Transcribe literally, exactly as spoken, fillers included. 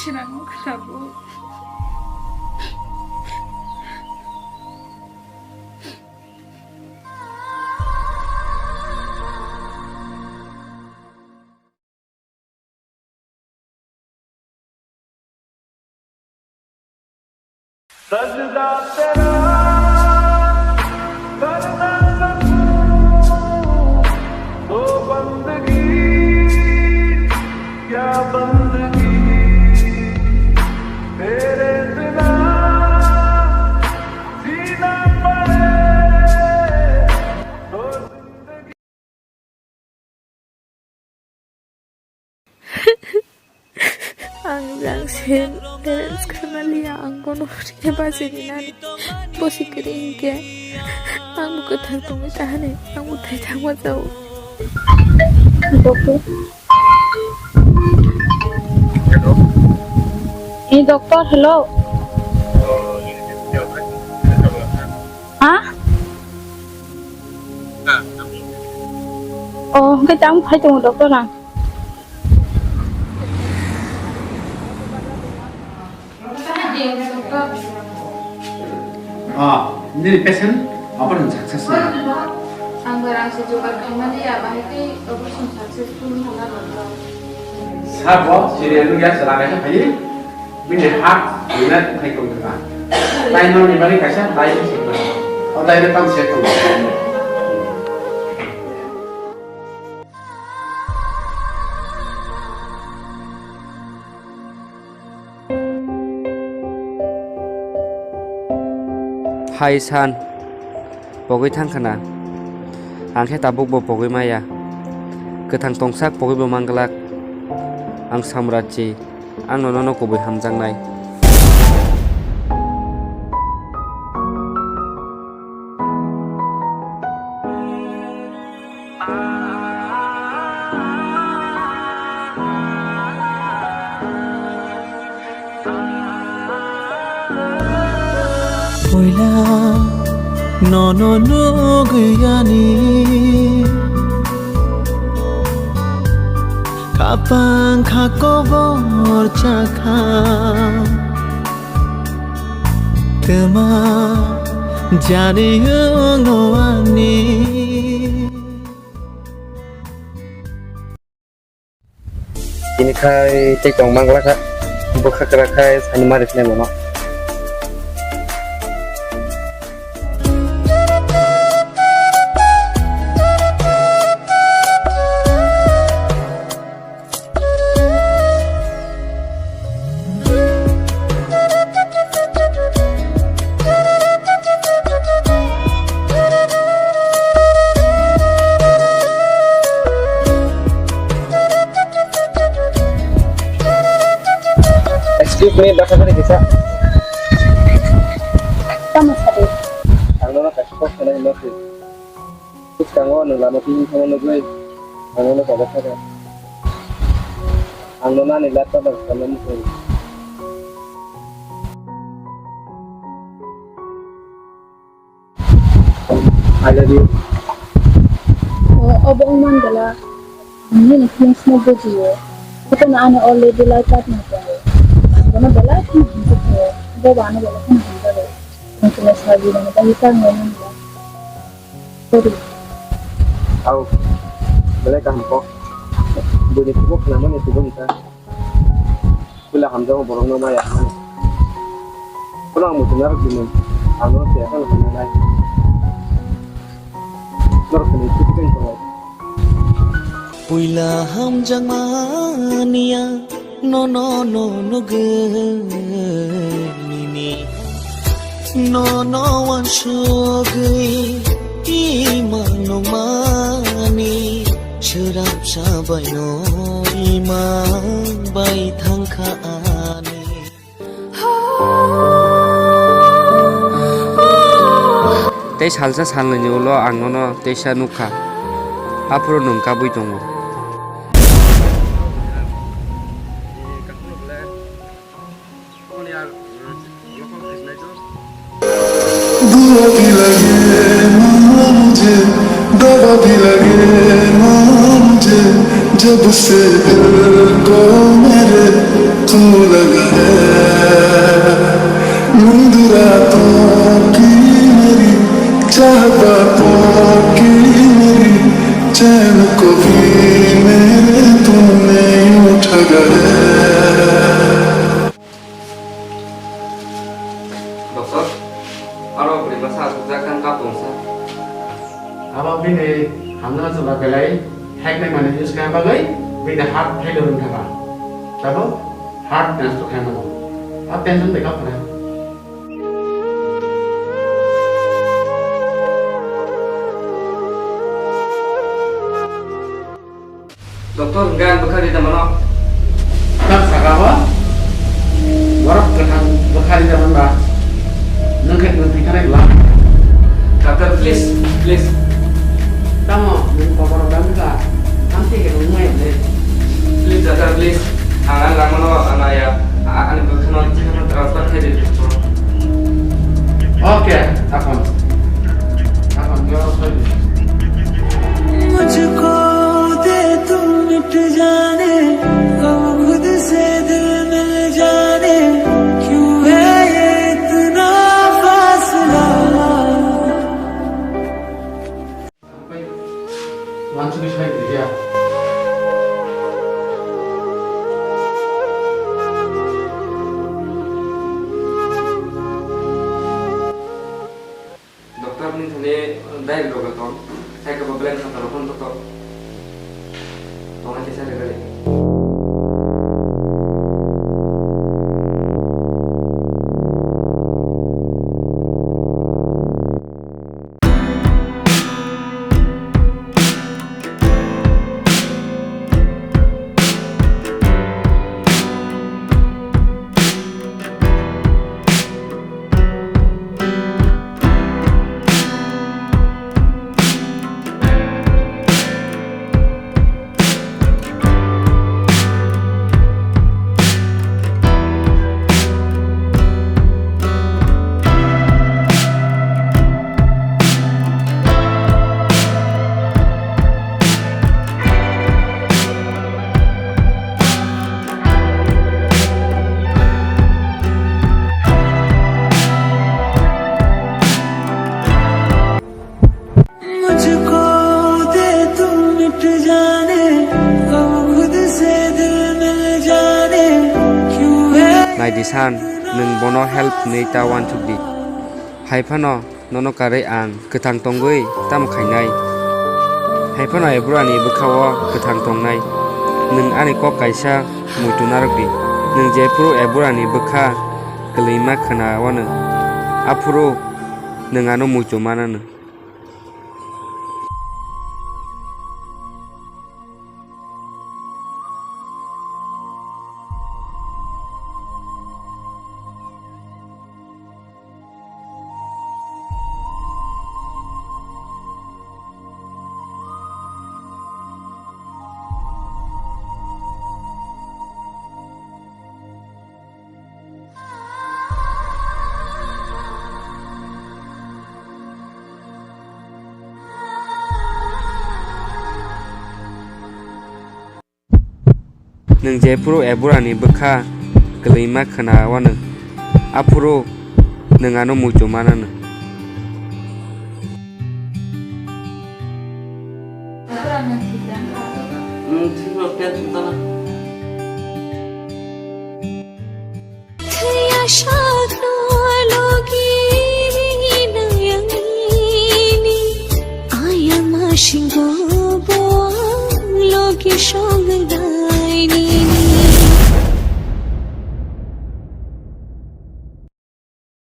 Sinang kha tabuk. सजदा तेरा, करना कबूल, ओ बंदगी, क्या बंदगी, तेरे बिना जीना पड़े, ओ जिंदगी। Ang jang se balance khana liya, ang bono rikhe bachini nani. Bosi kwrwi hinkhe ang bo kwthang tongwi ta hani, ang bo thai thangma chao. Doctor. Eh, doctor, hello. Ha? Oh, hwnkhe tamo phai tongo doctor ang. Ah, nini patient operation success na? Ang barang se jugar khaimani ya, bahai tei operation successful wngkha na doctor. Sabo serial nugya chwla kaisa phai. Bini heart rwna thai tong kha. Tai nokni bagwi kaisa tai se kha. O tai no tam se tong. Hai san, pogwi thang khna. Ang khe tabuk bo pogwi maya. Kwthang tongsak pogwi bo manglak. Ang Samrat si. Ang nono no kubui hamjaknai. Puila nono nugwi ani kapang kha kobor chakha. Twma jani wngno ani. Tini khai tei tong mangla kha, bwkha kwrak khai sani ma riknai bono. Excuse me, Doctor Sari kisa. Tamo sari. Ang nono kaisa kok sana hino si. Bwskango nwng lama twi wngkha nugwi ang nono chajak kha kha. Ang nono ani life partner sanna muchungo. I love you. O, obo wng man bwla, ang nini feelings no bujio. Jotono ano already life partner tongo. Ang bono belai kheno hamjak khaio. Bobo ano belai kheno hamjago. Ang chwla sabi rwna bagwi ta wngwi man bwla. Sorry. Au, belai kaham kok. Buini kubu khnamani kubu wngkha. Puila hamjakma borokno maya hwnmani. Bono ang muchungna rwgwimung, ang nono phiya phano hwnwi nai. Norok hwnwi chuti khe tongo. Puila hamjakmani ang nono no nugwi nini. Nono wansugwi ima nungmani, swrapsa baino ima bai thangkha ani. Tei salsa salnwini ulo ang nono teisa nukha, aphuru nwng kabwi tongo. बुरा भी लगे ना मुझे, दवा भी लगे ना मुझे, जब से दिल को मेरे तू लगा है। नींद रातों की मेरी, चाहता तो की मेरी, चैन को भी मेरे तूने यूं ठगा है। Doctor, aro bwrwi masa aswkjak kang kap tong sa. Abo bini hamjana chwla belai heknai manwi use khaina bagwi bini heart failure wng thangkha. Tabo heart transplant khaina nango. A tension bai kap khna. Doctor, hwnkhe ang bwkha ri da mano. Tang saka ba? Borok kwthang bwkha ri da man ba? Nwng khe nwng thwi thanai bwla? Doctor, please, please. Tamo, nwng koborok da wngkha? Ang thwi khe nwng mai le. Please, doctor, please. Ang, ang langmano, ano ya. A-, ani bwkhano, chikhano transfer khe di, doctor. Okay, aphano. Aphano, yo, sorry. मुझको दे तू मिट जाने, गम खुद से दिल मिल जाने, क्यों है ये इतना फासला? Wansugwi sai di ya. Doctor ni thani direct rogo tong, sai khe bo belai khataro phone to to. Tong ai kisa rebele. मुझको दे तू मिट जाने, गम खुद से दिल मिल जाने, क्यों है Nai di san, nwng bono help hwnwi ta uansuk di. Hai phano nono karwi ang kwthang tongwi tamo khainai? Hai phano Ebru ani bwkha-o kwthang tongnai. Nwng ani kok kaisa muitu narwk di. Nwng jephuru Ebru ani bwkha kwlwima khna-o nw, aphuru nwng ano muitu mananw. Nwng jephuru Ebru ani bwkha kwlwima khna-o nw, aphuru nwng ano muitu mananw. Thwiya sakno logi nayangni, ayama shingo bo logi songnaini.